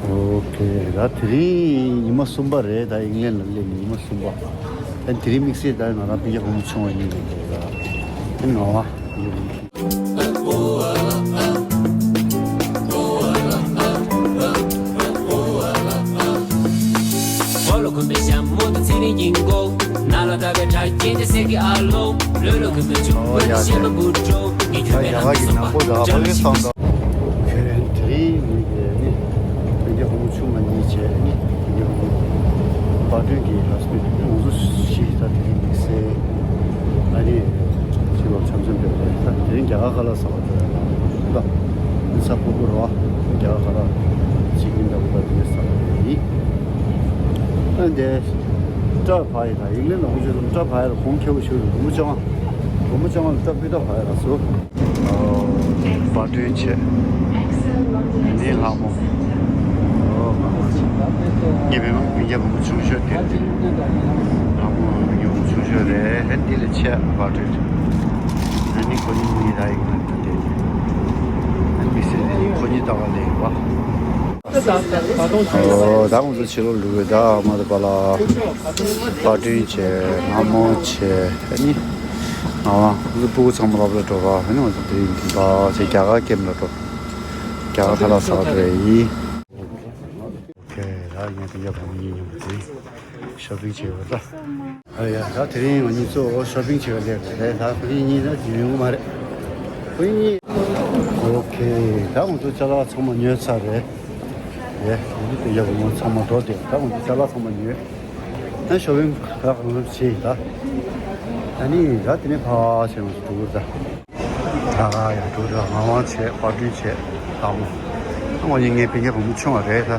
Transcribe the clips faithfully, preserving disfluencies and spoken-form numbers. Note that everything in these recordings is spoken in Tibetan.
ཨོ་ཁེ། ད་དེ་རིང་ཉི་མ་གསུམ་པ་རེད། ད་ཨིང་ལན་ལ་སླེབས་ནས་ཉི་མ་གསུམ་པ། ཨ་དེ་རིང་དམིགས་བསལ་ད་ང་རང་སྤུན་ཀྱག་བུ་མོ་ཆུང་བ་གཉིས་ཡོད་རེད། ད་ཨ་ང་བ། ཨོ་ཡ་ཡ། ད་ཡ་ག་གི་ནང་པོ་ད་ཧོ་ལི་སང་ད། ཁྱོད་དེ་རིང་ངེད་ཀྱི་ནི་སྤུན་ཀྱག་བུ་མོ་ཆུང་མ་གཉིས་བྱས་ནི་སྤུན་ཀྱག་བུ་མོ་པ་ཏོན་གྱི་ཧ་སི་བེན་ཌི་ང་ཚོ་བཞི་ད་དེ་རིང་དམིགས་བསལ་ཨ་ནི་ཕྱི་ལོགས་འཆམ་འཆམ་བྱས་པ་རེད། ད་དེ་རིང་རྒྱ་གར་ཁ་ལག་ཟ་བར་འགྲོ་ཡ་ད་ད་ས་ཕུར་བུ་རོ་རྒྱ་གར་ཁ་ལག་ཅིག་ཡིན་ད་བུ་ད་དེ་ཟ་བ་ཡིན། ཨ་འདི་སྐྲ་བག་ཡི་ད་ཡིག་ལན་ལ་ཧུ་ཅོ་སུ་སྐྲ་བག་ཡི་ལ་གོང་ཁེ་བོ་ཞུ་རུ་བུ་མོ་ཅང་བུ་མོ་ཅང་ལ་སྐྲ་སྤུས་དག་བག་ཡི་ལ་སུ། པར་སྐྲུན་བྱས། ནི་ལྷ་མོ། ངའི་བུ་མོ་སྤུན་ཀྱག་བུ་མོ་ཆུང་ཤོས་དེ། ལྷ་མོ་སྤུན་ཀྱག་བུ་མོ་ཆུང་ཤོས་རེད། ཧན་འདི་ལས་ཆེ་པར་སྐྲུན། ཨ་ནི་ཁོ་གཉིས་གཉིས་ར་ཡིན་ན་དེ། ཨ་ནི་མི་སེར་དེ་ཁོ་གཉིས་ལྟ་བ་ལས་ཡོད་པ། ཨོ་ད་ང་ཚོ་ཕྱི་ལོགས་ལུས་ད་མ་དུ་པ་ལ། པར་སྐྲུན་བྱས། ལྷ་མོ་བྱས། ཨ་ནི། ང་ཚོ་སྤུ་གུ་ཚང་མ་སློབ་གྲྭ་འགྲོ་ར། ཨ་ནི་ང་ཚོ་དེ་རིང་འདི་འདྲ་བྱས་རྒྱ་གར་ཀེམ་ལ་འགྲོ། རྒྱ་གར་ཁ་ལག་ཟ་བ་འགྲོ་ཡ་ཡིན། ཨོ་ཁེ། ད་ངས་དེ་རྒྱ་བུ་མོ་གཉིས་མཉམ་དུ་ཤོ་པིང་བྱེད་པ་ད། ཨ་ཡ། ད་དེ་རིང་ང་གཉིས་ཚོ་ཤོ་པིང་བྱེད་པ་སླེབས་རེད། ད་ཁོ་གཉིས་གཉིས་ད་རྒྱུས་ཡོང་གི་མ་རེད། ཁོ་གཉིས་གཉིས། ཨོ་ཁེ། ད་ང་ཚོ་ཅ་ལག་ཚང་མ་ཉོས་ཚར་རེད། རེད། ང་ཚོ་དེ་རྒྱ་བུ་མོ་ཚང་མ་འགྲོ་བསྡད། ད་ང་ཚོ་ཅ་ལག་ཚང་མ་ཉོས། ད་ཤོ་པིང་ག་གང་ལ་བྱེད་ད། ད་ནི་ད་དེ་ནས་ཕར་བྱས་ང་ཚོ་འགྲོ་གི་རེད་ད། ད་ཡང་འགྲོ་ར་ངག་དབང་བྱས། པར་སྐྲུན་བྱས། ལྷ་མོ། ཨ་ནི་ངའི་སྤུན་ཀྱག་བུ་མོ་ཆུང་བ་རེད་ད།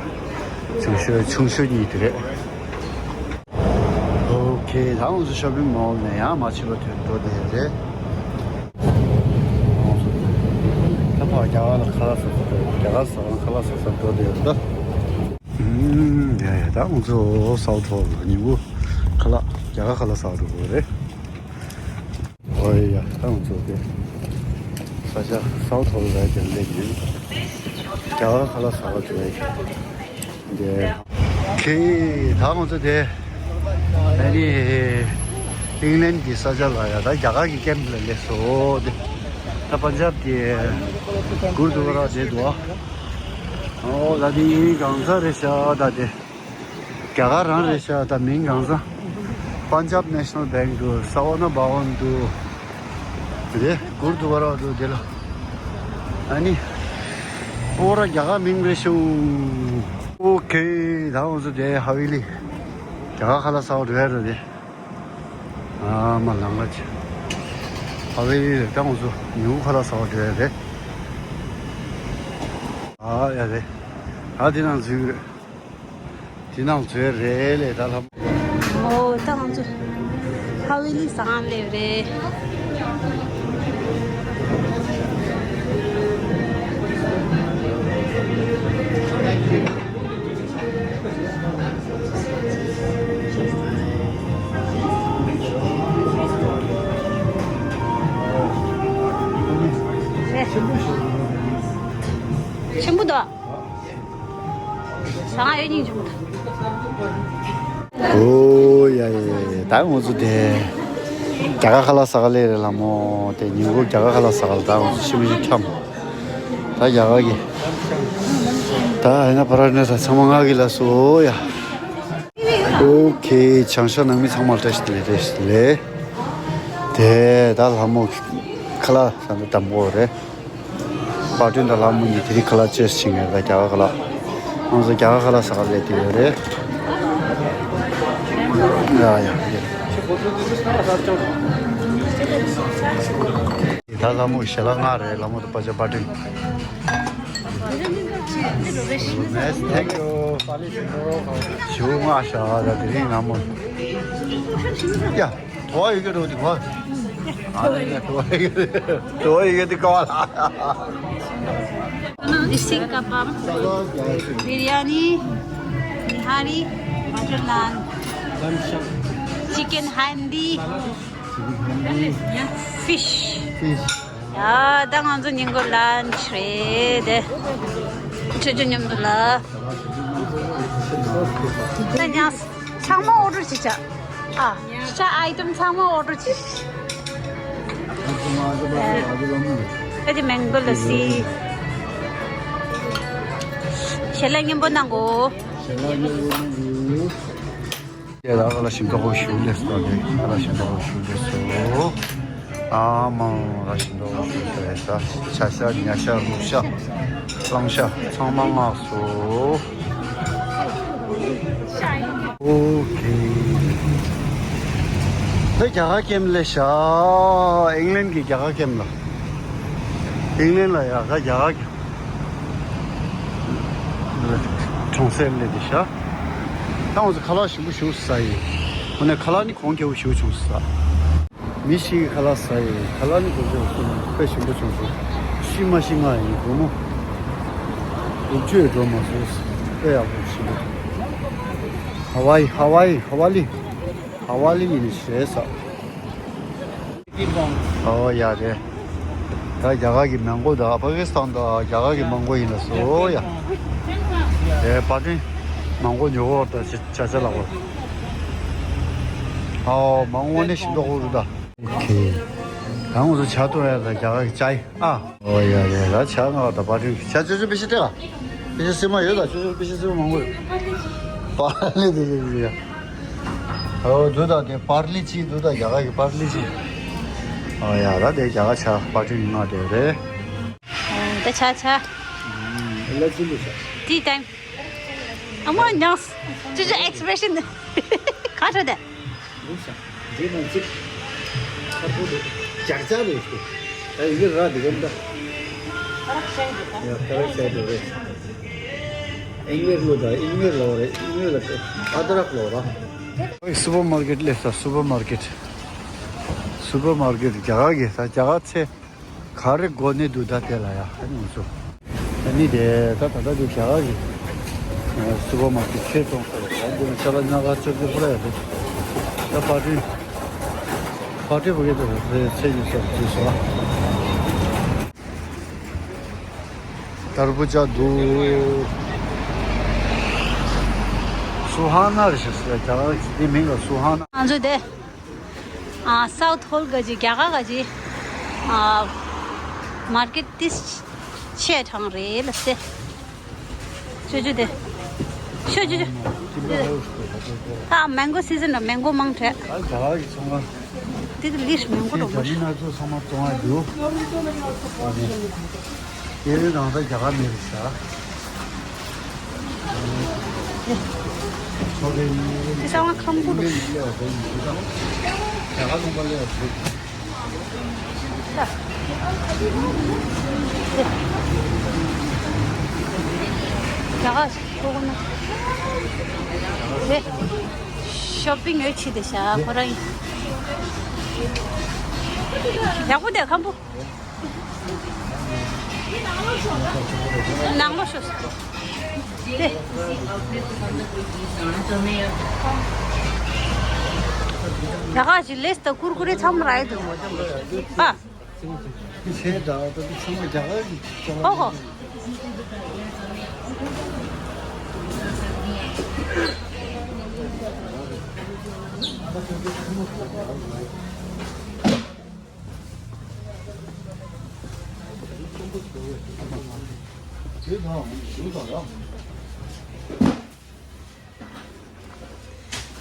ཆུང་ཤོས་ཆུང་ཤོས་གཉིས་དེ་རེད། ཨོ་ཁེ། ད་ང་ཚོ་ཤོ་པིང་མོལ་ནས་ཡང་མར་ཕྱི་ལོགས་ཐོན་འགྲོ་བསྡད་རེད། ད་ཕར་རྒྱ་གར་ལ་ཁ་ལག་ཟ་ས་འགྲོ། རྒྱ་གར་ཟ་ཁང་ཁ་ལག་ཟ་ས་འགྲོ་བསྡད་ཡོད་ད། ཨུམ། ཡ་ཡ། ད་ང་ཚོ་སའོ་ཐོ་ལ་ཉིན་གུང་ཁ་ལག་རྒྱ་གར་ཁ་ལག་ཟ་འགྲོ་དགོས་རེད། ཨོ་ཡ། ད་ང་ཚོ་དེ་ས་ཆ་སའོ་ཐོ་ལ་རྒྱ་ལས་ཉིན་རྒྱ་གར་ཁ་ལག་ཟ་བ་དེ་རེད། དེ་ཁེ། ད་ང་ཚོ་དེ་ཨ་ནི་ཨིང་ལན་གྱི་ས་ཆ་ལ་ཡ་ད་རྒྱ་གར་གྱི་ཀེམ་ལ་སླེབས་སོང་། དེ་ད་པན་ཇབ་ཀྱི་གུར་དུ་ཝ་ར་དེ་འདུག་ཨོ་ད་དེ་གང་ས་རེད་ཤག་ད་དེ། རྒྱ་གར་རང་རེད་ཤག་ད་མིང་གང་ས། པན་ཇབ་ནེ་ཤ་ནལ་བེང་དུ། ས་བ་ན་བྷ་ཝན་དུ། དེ་གུར་དུ་ཝ་ར་དུ་དེ་ལ། ཨ་ནི། ཨོ་ར་རྒྱ་གར་མིང་རེད་ཤག་ཨོ་ཁེ། ད་ང་ཚོ་དེ་ཧ་ཝེ་ལི། རྒྱ་གར་ཁ་ལག་ཟ་བ་འགྲོ་ཡ་རེད་དེ། ཨ་མ་ལང་ཀ་ཆེ། ཧ་ཝེ་ལི་རེད། ད་ང་ཚོ་ཉིན་གུང་ཁ་ལག་ཟ་བ་འགྲོ་ཡ་རེད། ཨ་ཡ་རེད། ཨ་དེ་ནང་འཛུལ་གི་རེད། དེ་ནང་འཛུལ་རེད་ལས་ད་ལྷ། ཨོ་ད་ང་ཚོ་ཧ་ཝེ་ལི་ཟ་ཁང་སླེབས་རེད། ཆེན་པོ་འདུག་ཟ་ཁང་ཡོད་སྙིང་རྗེ་མོ། ཨོ་ཡ་ཡ་ཡ་ཡ། ད་ང་ཚོ་དེ་རྒྱ་གར་ཁ་ལག་ཟ་ག་སླེབས་རེད་ལྷ་མོ། དེ་ཉིན་གུང་རྒྱ་གར་ཁ་ལག་ཟ་ག་ལ་ད་ང་ཚོ་ཤི་མི་ཤི་འཁྱམ། ད་རྒྱ་གར་གྱི་ད་ཡིན་ན་ཕ་ར་ནས་ད་ཚང་མ་ང་གི་ལ་སོ་ཡ། ཨོ་ཁེ། བྱང་ཤར་ནང་མི་ཚང་མ་བཀྲ་ཤིས་བདེ་ལེགས། བཀྲ་ཤིས་བདེ་ལེགས། དེ་ད་ལྷ་མོ་ཁ་ལག་ཟ་ན་དམ་པོ་རེད། པར་སྐྲུན་དང་ལྷ་མོ་གཉིས་དེ་རིང་ཁ་ལག་ཅེས་བྱེད་མཁན་རེད། རྒྱ་གར་ཁ་ལག་ང་ཚོ་རྒྱ་གར་ཁ་ལག་ཟ་ག་སླེབས་བསྡད་ཡོད་རེད། ཡ་ཡ་ཡ། ད་ལྷ་མོ་ཞལ་ལག་མངགས་རེད། ལྷ་མོ་དང་པ་ཅག་པར་སྐྲུན། Thank you. ཞུ་མངགས་ཤག་ད་དེ་རིང་ལྷ་མོ། ཡ། དོ་ཡི་གེ་རོ་དི་གོ། ཨ་ནི་དོ་ཡི་གེ་དོ་ཡི་གེ་དི་གོ་ལ། This thing kabab, biryani, nihari, butter naan, chicken handi, fish. ཡ་ད་ང་ཚོ་ཉིན་གུང་ལན་ཆི་རེད། ཅོ་ཅོ་མཉམ་དུ་ལ། ད་ཉག་ཚང་མ་ཨོ་ཌར་བྱེད་བྱ། ཨ། ཤ་ཨའི་ཊམ་ཚང་མ་ཨོ་ཌར་བྱེད། ཨ་ཅེ་མེང་གོ་ལ་སི། ཞལ་ལག་སྙན་པོ་གནང་གོ། ཞལ་ལག་སྙན་པོ་གནང་གོ། ཡ་ད་ག་ལ་ཞིམ་ཏོག་གོ་ཞུ་ལེ་སོ་ནི་ག་ལ་ཞིམ་ཏོག་གོ་ཞུ་ལེ་སོ། ཨ་མ་ར་ཞིམ་ཏོག་གོ་ཞུ་ལེ་ས། ཆ་ཤ་ཉ་ཤ་རུ་ཤ་གླང་ཤ་ཚང་མ་མངགས་སོ། ཨོ་ཁེ། ད་རྒྱ་གར་ཀེམ་ལེ་ཤ། ཨིང་ལན་གི་རྒྱ་གར་ཀེམ་ལ། ཨིང་ལན་ལ་ཡ་ད་རྒྱ་གར་གྲོང་གསེབ་ལས་དེ་ཤ། ད་ང་ཚོ་ཁ་ལག་ཞིམ་པོ་ཞིག་ཟ་ཡི། ཁོ་ནས་ཁ་ལག་ནི་གོང་ཁེ་པོ་ཞིག་བྱུང་ཟ། མི་ཞིག་གིས་ཁ་ལག་ཟ་ཡི། ཁ་ལག་ནི་གོང་ཁེ་པོ་དཔེ་ཞིམ་པོ་བྱུང་སོང་། ཤི་མ་ཤི་ང་ཡིན་སྒོར་མོ་དགུ་བཅུ་འགྲོ་མ་སོང་། དཔེ་ཡག་པོ་ཞིམ་པོ། ཧ་ཝའི་ཧ་ཝའི་ཧ་ཝ་ལི། ཧ་ཝ་ལི་ཡིན་ཞེས་ཟ། ཨོ་ཡ་རེད། ད་རྒྱ་གར་གྱི་མང་གོ་དང་པ་ཀི་སི་ཐན་དང་རྒྱ་གར་གྱི་མང་གོ་ཡིན་ལ་སོ་ཡ། དེ་བ་ཏྲིན་མང་གོ་ཉོ་གོ་ད་ཅ་ཅ་ལག་པ། ཨོ་མང་གོ་ནི་ཞིམ་མདོག་ཁོ་རུ་ད། ཨོ་ཁེ། ད་ང་ཚོ་ཇ་འཐུང་ཡ་ད་རྒྱ་གར་གྱི་ཅའི་ཨ། ཨོ་ཡ་རེད་ད་ཇ་ང་ད་བ་ཏྲིན་ཇ་ཅོ་ཅོ་པི་ཤི་སྟེ་ག་པི་ཤི་སི་མ་ཡོད་ད་ཅོ་ཅོ་པི་ཤི་སི་མ་མང་གོ་ཡོད། པ་ལེ་དེ་དེ་དེ་ཡ། ཨོ་འདུག་ད་དེ་པར་ལི་ཅི་འདུག་ད་རྒྱ་གར་གྱི་པར་ལི་ཅི། ཨོ་ཡ་ད་དེ་རྒྱ་གར་ཆ་པར་ཏི་ང་དེ་རེད། ད་ཆ་ཆ། ལ་ཅི་འདུག་ཆ། ཏི་ཏའིམ། ཨ་མ་ཉོག་ཅི་ཅི་ཨེག་སི་པི་རེ་ཤན་ག་ཧྲ་དེ། འདུག་ཆ། འདི་ནང་ཅིག་ཁ་ཐུག་འདུག་ཇག་ཇག་རེད་ཤག་ད་ཡི་གེ་ར་འདི་གམ་ད། ཡ་ཁ་ར་ཤ་འདུག་རེད། ཨིང་ལིཤ་ལོ་ད་ཨིང་ལིཤ་ལོ་རེད། ཨིང་ལིཤ་ལ་ཨ་དྲག་ལོ་ར། སུ་པར་མར་ཀེཊ་སླེབས་ས། སུ་པར་མར་ཀེཊ། སུ་པར་མར་ཀེཊ་རྒྱ་གར་གྱི་ས་རྒྱ་གར་ཚེ་ག་རེ་དགོས་ནི་འདུག་ད་དེ་ལ་ཡ་ཨ་ནི་ཚོ། ཨ་ནི་དེ་ད་ད་ལྟ་དེ་རྒྱ་གར་གྱི་སུ་པར་མར་ཀེཊ་ཆེ་གཏོང་ས་རེད། ད་འདི་ན་ཅ་ལག་སྣ་ཁ་ཅོག་ཅོག་ཁོ་ར་ཡ་དེ་ད་པར་ཏི་པར་ཏི་བ་གེ་ད་རེད་ཚེ་ཡིན་ས་རེད་ཟེར་སོ། ཏར་བུ་ཇ་འདུག་སུ་ཧ་ན་རེད་ཤག་ཟེར་རྒྱ་གར་གྱི་དེ་མིང་ལ་སུ་ཧ་ན། ང་ཚོ་དེ་ཨ་སའུ་ཐི་ཧོལ་ག་ཅི་རྒྱ་གར་ག་ཅི་ཨ་མར་ཀེཊ་ཏིས་ཆེ་གྲང་རེད་ལ་སེ། ཅོ་ཅོ་དེ། ཤོ་ཅོ་ཅོ། ད་མེང་གོ་སི་ཟན་ལ་མེང་གོ་མང་དྲགས། ཨ་རྒྱ་གར་གྱི་ཚོང་ཁང་། དེ་གི་ལིས་མང་པོ་འགྲོ་མ་ཤེས། ད་མི་ན་ཚོ་ཚང་མ་བཙོང་ཡ་འདུག་དེ་རིང་རང་ད་རྒྱ་གར་མི་རེད་ཤག་ཚོ་རེ་ནི་དེ་ཚང་མ་ཁམ་བུ་འདུག་རྒྱ་གར་ལུང་པ་ལས་ཡ་འདུག་རྒྱ་གར་ཞིག་ཐོག་ན་དེ། ཤོ་པིང་ཡོད་ཆི་དེ་ཤ་ཁོ་རང་ཡིན། ཡག་པོ་དེ་ཁམ་བུ། ནང་ལོགས་ཤོག་དེ། ཡག་ག་ཞིག་ལེས་ད་ཀུར་ཀུ་རེ་ཚང་མ་ར་ཡོད་དོ། ཨ། ཆེ་ད་ད་ཚང་མ་རྒྱ་གར་གྱི་ཧོ་ཧོ།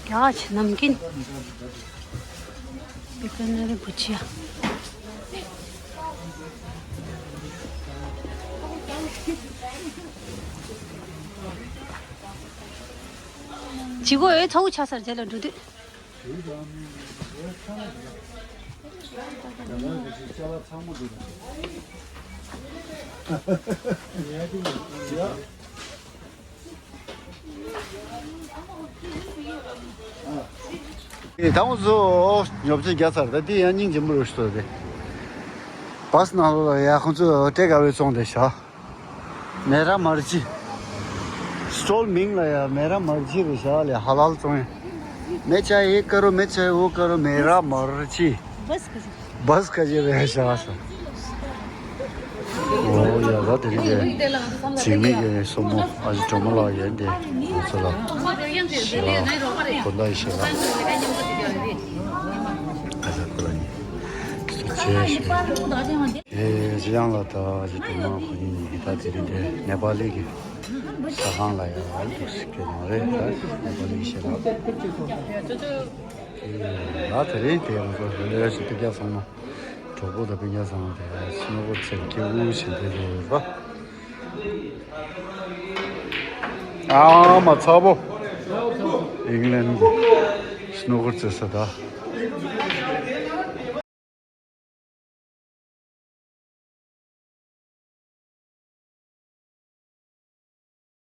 རྒྱ་ཆེ་ནམ་རྒྱུན། བི་ཀ་ནེ་རི་བུ་ཆི་ཡ། ཇི་གོ་ཨེ་ཚ་བོ་ཆ་སར་རྗེས་ལ་འགྲོ་དུས། ད་ང་ཚོ་ཉོ་ཆ་རྒྱག་ཚར། ད་འདི་ཡང་སྙིང་རྗེ་མོ་རུ་ཞིག་ཏུ་རེད། བཱས་ནང་ལོགས་ལ་ཡ་ཁོང་ཚོ་ཏེག་ཨ་ཝེ་བཙོང་བསྡད་ཤག་མེ་ར་མར་ཅི། སི་ཊོལ་མིང་ལ་ཡ་མེ་ར་མར་ཅི་རེད་ཤག་ལས་ཧ་ལ་ལ་བཙོང་ཡ། मैं चाहे ये करो, मैं चाहे वो करो, मेरा मर्जी। बस कर। बस कर ये रह जा। ओ यार, ད་དེ་རིང་གི་འཛིན་མི་གི་སྲུ་མོ་ཨ་ཞེ་སྒྲོལ་མ་ལགས་ཡིན་ཏེ། ང་ཚོ་ལ་ཞེ་ལགས་དགོང་དག་ཡི་ཞེ་ལགས་ཨ་ཞེ་ཁོ་ལ་ཡིན། ཐུགས་རྗེ་ཆེ་ཞུ། ཨེ་ཟི་ཡང་ལ་ད་ཨ་ཞེ་སྒྲོལ་མ་ཁོ་གཉིས་ཡིན། ད་དེ་རིང་དེ་ནེ་པ་ལི་གི་ཟ་ཁང་ལ་ཡང་ཨ་འདུག་སེ་སྐྱོད་ཡོང་རེད། ད་ནེ་པ་ལི་གི་ཞེ་ལགས། ལ་དེ་རིང་དེ་ང་ཚོ་ལོས་ཞིག་སྤུན་ཀྱག་ཚང་མ། གྲོགས་པོ་དང་སྤུན་ཀྱག་ཚང་མ་དེ་སི་ནོ་ཝར་ལྡིར་སྐྱིད་པོ་བྱེད་འདོད་ཡོད་པ། ཨ་མ་ཚ་པོ། ཨིང་ལན་གྱི་སི་ནོ་ཝར་ལྡིར་ས་ད།